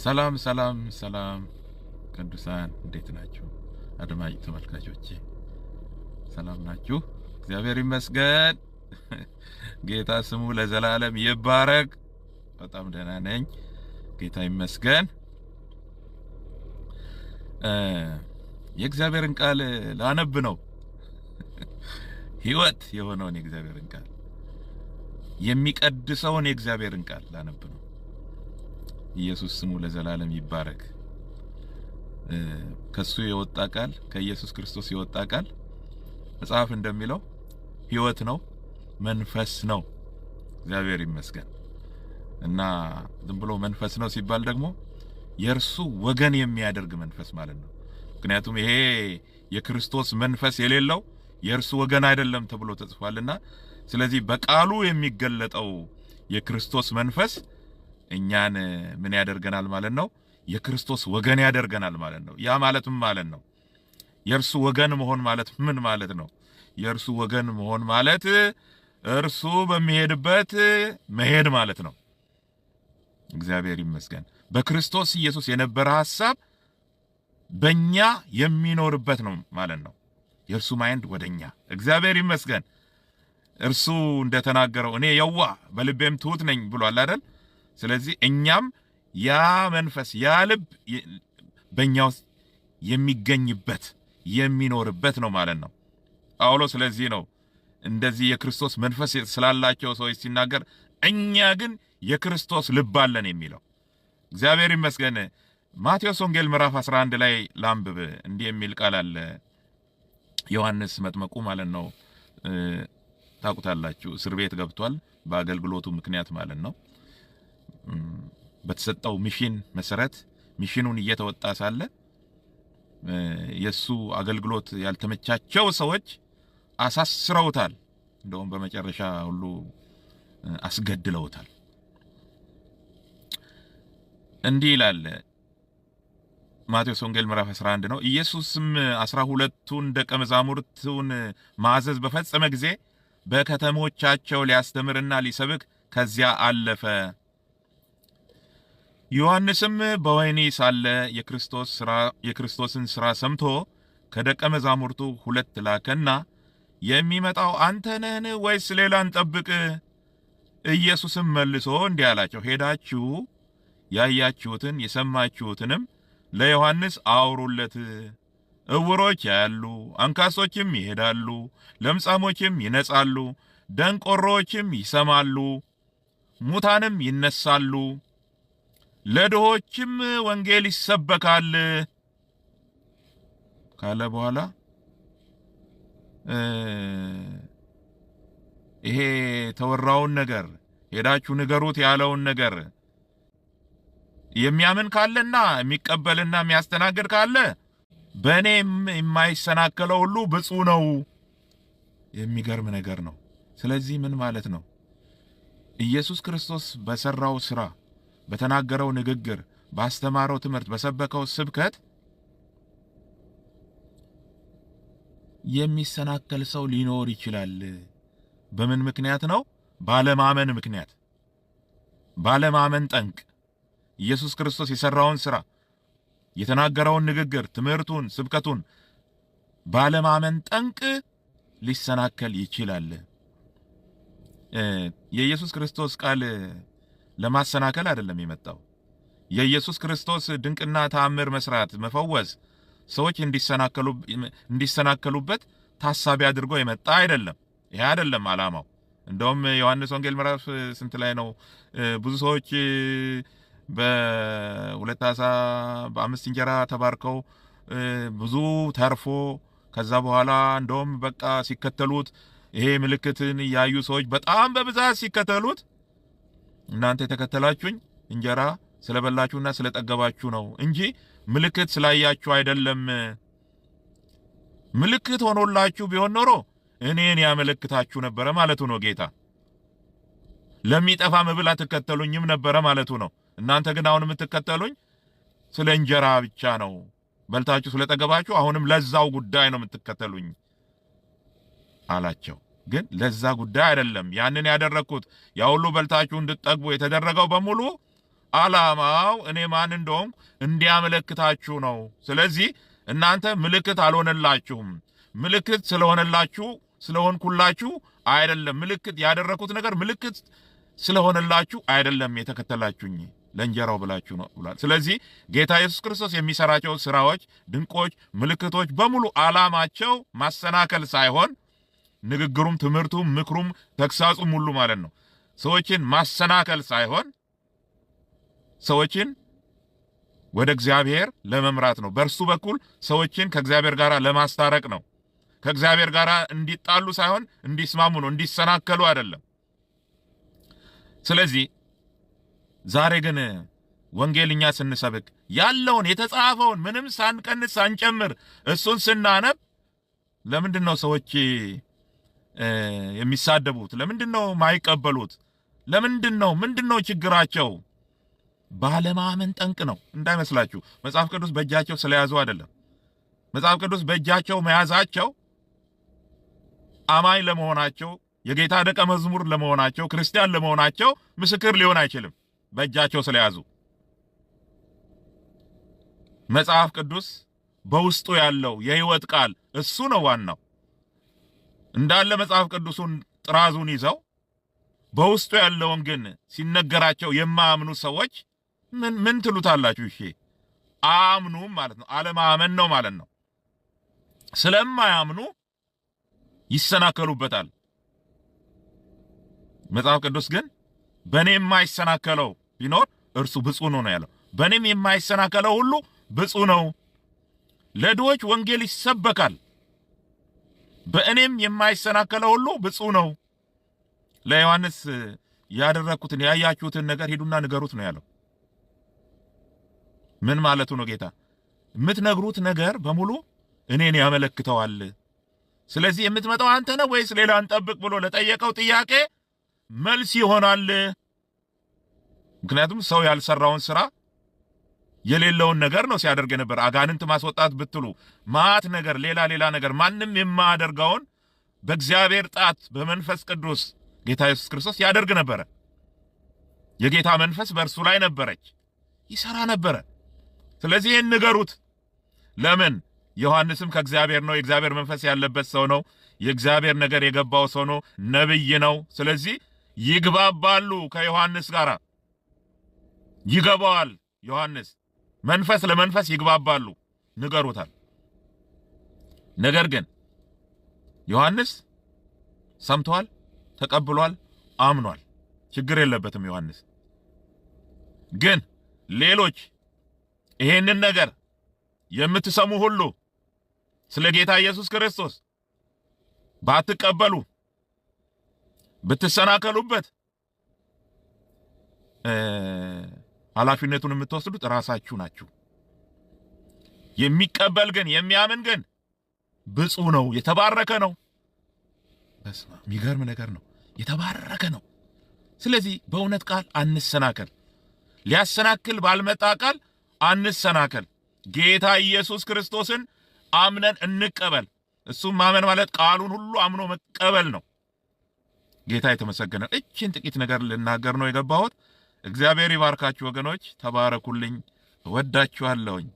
ሰላም ሰላም ሰላም ቅዱሳን እንዴት ናችሁ? አድማጭ ተመልካቾቼ ሰላም ናችሁ? እግዚአብሔር ይመስገን። ጌታ ስሙ ለዘላለም ይባረክ። በጣም ደህና ነኝ። ጌታ ይመስገን። የእግዚአብሔርን ቃል ላነብ ነው። ሕይወት የሆነውን የእግዚአብሔርን ቃል፣ የሚቀድሰውን የእግዚአብሔርን ቃል ላነብ ነው። ኢየሱስ ስሙ ለዘላለም ይባረክ። ከሱ የወጣ ቃል፣ ከኢየሱስ ክርስቶስ የወጣ ቃል መጽሐፍ እንደሚለው ሕይወት ነው፣ መንፈስ ነው። እግዚአብሔር ይመስገን። እና ዝም ብሎ መንፈስ ነው ሲባል ደግሞ የእርሱ ወገን የሚያደርግ መንፈስ ማለት ነው። ምክንያቱም ይሄ የክርስቶስ መንፈስ የሌለው የእርሱ ወገን አይደለም ተብሎ ተጽፏልና፣ ስለዚህ በቃሉ የሚገለጠው የክርስቶስ መንፈስ እኛን ምን ያደርገናል ማለት ነው? የክርስቶስ ወገን ያደርገናል ማለት ነው። ያ ማለት ምን ማለት ነው? የእርሱ ወገን መሆን ማለት ምን ማለት ነው? የእርሱ ወገን መሆን ማለት እርሱ በሚሄድበት መሄድ ማለት ነው። እግዚአብሔር ይመስገን። በክርስቶስ ኢየሱስ የነበረ ሐሳብ በእኛ የሚኖርበት ነው ማለት ነው። የእርሱ mind ወደኛ። እግዚአብሔር ይመስገን። እርሱ እንደተናገረው እኔ የዋህ በልቤም ትሁት ነኝ ብሏል አይደል? ስለዚህ እኛም ያ መንፈስ፣ ያ ልብ በእኛ ውስጥ የሚገኝበት፣ የሚኖርበት ነው ማለት ነው። ጳውሎስ ስለዚህ ነው እንደዚህ የክርስቶስ መንፈስ ስላላቸው ሰዎች ሲናገር እኛ ግን የክርስቶስ ልብ አለን የሚለው። እግዚአብሔር ይመስገን። ማቴዎስ ወንጌል ምዕራፍ 11 ላይ ላንብብ። እንዲህ የሚል ቃል አለ። ዮሐንስ መጥመቁ ማለት ነው። ታውቁታላችሁ። እስር ቤት ገብቷል በአገልግሎቱ ምክንያት ማለት ነው። በተሰጠው mission መሰረት mission ኑን እየተወጣ ሳለ የሱ አገልግሎት ያልተመቻቸው ሰዎች አሳስረውታል። እንደውም በመጨረሻ ሁሉ አስገድለውታል። እንዲህ ይላል፣ ማቴዎስ ወንጌል ምዕራፍ 11 ነው። ኢየሱስም 12ቱን ደቀ መዛሙርቱን ማዘዝ በፈጸመ ጊዜ በከተሞቻቸው ሊያስተምርና ሊሰብክ ከዚያ አለፈ። ዮሐንስም በወህኒ ሳለ የክርስቶስን ሥራ ሰምቶ ከደቀ መዛሙርቱ ሁለት ላከና የሚመጣው አንተ ነህን ወይስ ሌላ እንጠብቅ? ኢየሱስም መልሶ እንዲህ አላቸው፣ ሄዳችሁ ያያችሁትን የሰማችሁትንም ለዮሐንስ አውሩለት። ዕውሮች ያያሉ፣ አንካሶችም ይሄዳሉ፣ ለምጻሞችም ይነጻሉ፣ ደንቆሮዎችም ይሰማሉ፣ ሙታንም ይነሳሉ፣ ለድሆችም ወንጌል ይሰበካል ካለ በኋላ ይሄ የተወራውን ነገር፣ ሄዳችሁ ንገሩት ያለውን ነገር የሚያምን ካለና የሚቀበልና የሚያስተናግድ ካለ በእኔ የማይሰናከለው ሁሉ ብፁዕ ነው። የሚገርም ነገር ነው። ስለዚህ ምን ማለት ነው? ኢየሱስ ክርስቶስ በሰራው ስራ፣ በተናገረው ንግግር፣ ባስተማረው ትምህርት፣ በሰበከው ስብከት የሚሰናከል ሰው ሊኖር ይችላል። በምን ምክንያት ነው? ባለማመን ምክንያት፣ ባለማመን ጠንቅ ኢየሱስ ክርስቶስ የሰራውን ስራ፣ የተናገረውን ንግግር፣ ትምህርቱን፣ ስብከቱን ባለማመን ጠንቅ ሊሰናከል ይችላል። የኢየሱስ ክርስቶስ ቃል ለማሰናከል አይደለም የመጣው። የኢየሱስ ክርስቶስ ድንቅና ተአምር መስራት፣ መፈወስ ሰዎች እንዲሰናከሉበት ታሳቢ አድርጎ የመጣ አይደለም። ይሄ አይደለም ዓላማው። እንደውም ዮሐንስ ወንጌል ምዕራፍ ስንት ላይ ነው ብዙ ሰዎች በሁለት ዓሣ በአምስት እንጀራ ተባርከው ብዙ ተርፎ፣ ከዛ በኋላ እንደውም በቃ ሲከተሉት፣ ይሄ ምልክትን ያዩ ሰዎች በጣም በብዛት ሲከተሉት፣ እናንተ የተከተላችሁኝ እንጀራ ስለበላችሁና ስለጠገባችሁ ነው እንጂ ምልክት ስላያችሁ አይደለም። ምልክት ሆኖላችሁ ቢሆን ኖሮ እኔን ያመለክታችሁ ነበረ ማለቱ ነው ጌታ። ለሚጠፋ መብል አትከተሉኝም ነበረ ማለቱ ነው። እናንተ ግን አሁን የምትከተሉኝ ስለ እንጀራ ብቻ ነው። በልታችሁ ስለጠገባችሁ አሁንም ለዛው ጉዳይ ነው የምትከተሉኝ አላቸው። ግን ለዛ ጉዳይ አይደለም ያንን ያደረግኩት። ያ ሁሉ በልታችሁ እንድትጠግቡ የተደረገው በሙሉ ዓላማው እኔ ማን እንደሆንኩ እንዲያመለክታችሁ ነው። ስለዚህ እናንተ ምልክት አልሆነላችሁም። ምልክት ስለሆነላችሁ ስለሆንኩላችሁ አይደለም። ምልክት ያደረኩት ነገር ምልክት ስለሆነላችሁ አይደለም የተከተላችሁኝ፣ ለእንጀራው ብላችሁ ነው ብሏል። ስለዚህ ጌታ ኢየሱስ ክርስቶስ የሚሰራቸው ስራዎች፣ ድንቆች፣ ምልክቶች በሙሉ ዓላማቸው ማሰናከል ሳይሆን ንግግሩም፣ ትምህርቱም፣ ምክሩም፣ ተግሳጹም ሁሉ ማለት ነው ሰዎችን ማሰናከል ሳይሆን ሰዎችን ወደ እግዚአብሔር ለመምራት ነው። በእርሱ በኩል ሰዎችን ከእግዚአብሔር ጋር ለማስታረቅ ነው። ከእግዚአብሔር ጋር እንዲጣሉ ሳይሆን እንዲስማሙ ነው፣ እንዲሰናከሉ አይደለም። ስለዚህ ዛሬ ግን ወንጌል እኛ ስንሰብክ ያለውን የተጻፈውን ምንም ሳንቀንስ ሳንጨምር እሱን ስናነብ ለምንድን ነው ሰዎች የሚሳደቡት? ለምንድን ነው ማይቀበሉት? ለምንድን ነው ምንድን ነው ችግራቸው? ባለማመን ጠንቅ ነው እንዳይመስላችሁ። መጽሐፍ ቅዱስ በእጃቸው ስለያዙ አይደለም። መጽሐፍ ቅዱስ በእጃቸው መያዛቸው አማኝ ለመሆናቸው፣ የጌታ ደቀ መዝሙር ለመሆናቸው፣ ክርስቲያን ለመሆናቸው ምስክር ሊሆን አይችልም። በእጃቸው ስለያዙ መጽሐፍ ቅዱስ በውስጡ ያለው የሕይወት ቃል እሱ ነው ዋናው። እንዳለ መጽሐፍ ቅዱሱን ጥራዙን ይዘው በውስጡ ያለውን ግን ሲነገራቸው የማያምኑ ሰዎች ምን ምን ትሉታላችሁ? እሺ አያምኑም ማለት ነው። አለማመን ነው ማለት ነው። ስለማያምኑ ይሰናከሉበታል። መጽሐፍ ቅዱስ ግን በእኔ የማይሰናከለው ቢኖር እርሱ ብፁዕ ነው ነው ያለው። በእኔም የማይሰናከለው ሁሉ ብፁዕ ነው። ለድሆች ወንጌል ይሰበካል፣ በእኔም የማይሰናከለው ሁሉ ብፁዕ ነው። ለዮሐንስ ያደረግኩትን ያያችሁትን ነገር ሂዱና ንገሩት ነው ያለው። ምን ማለቱ ነው ጌታ? የምትነግሩት ነገር በሙሉ እኔን ያመለክተዋል። ስለዚህ የምትመጣው አንተ ነህ ወይስ ሌላ እንጠብቅ ብሎ ለጠየቀው ጥያቄ መልስ ይሆናል። ምክንያቱም ሰው ያልሰራውን ስራ የሌለውን ነገር ነው ሲያደርግ የነበር። አጋንንት ማስወጣት ብትሉ ማት ነገር፣ ሌላ ሌላ ነገር ማንም የማያደርገውን በእግዚአብሔር ጣት በመንፈስ ቅዱስ ጌታ ኢየሱስ ክርስቶስ ያደርግ ነበረ። የጌታ መንፈስ በእርሱ ላይ ነበረች፣ ይሰራ ነበረ። ስለዚህ ይህን ንገሩት። ለምን? ዮሐንስም ከእግዚአብሔር ነው። የእግዚአብሔር መንፈስ ያለበት ሰው ነው። የእግዚአብሔር ነገር የገባው ሰው ነው። ነብይ ነው። ስለዚህ ይግባባሉ ከዮሐንስ ጋር ይገባዋል። ዮሐንስ መንፈስ ለመንፈስ ይግባባሉ፣ ንገሩታል። ነገር ግን ዮሐንስ ሰምቷል፣ ተቀብሏል፣ አምኗል። ችግር የለበትም ዮሐንስ። ግን ሌሎች ይሄንን ነገር የምትሰሙ ሁሉ ስለ ጌታ ኢየሱስ ክርስቶስ ባትቀበሉ፣ ብትሰናከሉበት ኃላፊነቱን የምትወስዱት ራሳችሁ ናችሁ። የሚቀበል ግን የሚያምን ግን ብፁዕ ነው፣ የተባረከ ነው። በስመ አብ፣ የሚገርም ነገር ነው። የተባረከ ነው። ስለዚህ በእውነት ቃል አንሰናከል። ሊያሰናክል ባልመጣ ቃል አንሰናከል። ጌታ ኢየሱስ ክርስቶስን አምነን እንቀበል። እሱም ማመን ማለት ቃሉን ሁሉ አምኖ መቀበል ነው። ጌታ የተመሰገነ። እችን ጥቂት ነገር ልናገር ነው የገባሁት። እግዚአብሔር ይባርካችሁ ወገኖች፣ ተባረኩልኝ። እወዳችኋለሁኝ።